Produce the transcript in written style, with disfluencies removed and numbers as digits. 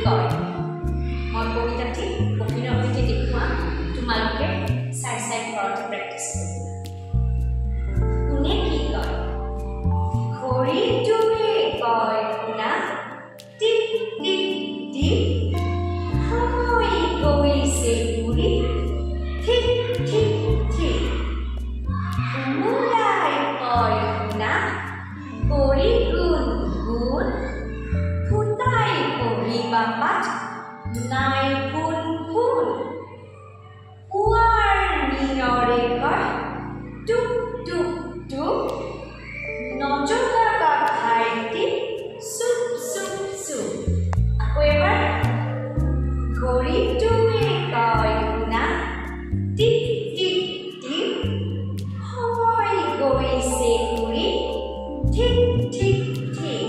কয়? মই কবিতাটি অভিনয় সৈতে দেখুওৱা, তোমালোকে চাই চাই ঘৰতে প্ৰেক্টিছ কৰিবা। কোনে কি কয়? ঘড়ীটোৱে কয় শুনা, টিক টিক টিক, সময় গৈছে উৰি, ঠিক ঠিক ঠিক। কোমোলাই কয় শুনা, কৰি গুণ গুণ, ফুটাই পঢ়িবা পাঠ, নাই ফোন ফোন। পুৱাৰ নিয়ৰে কয় টুপ টুপ টুপ, নজগাবা ভাইটি, চুপ চুপ চুপ। আকৌ এবাৰ। ঘড়ীটোৱে কয় শুনা, টিক টিক টিক, সময় গৈছে উৰি, ঠিক ঠিক ঠিক।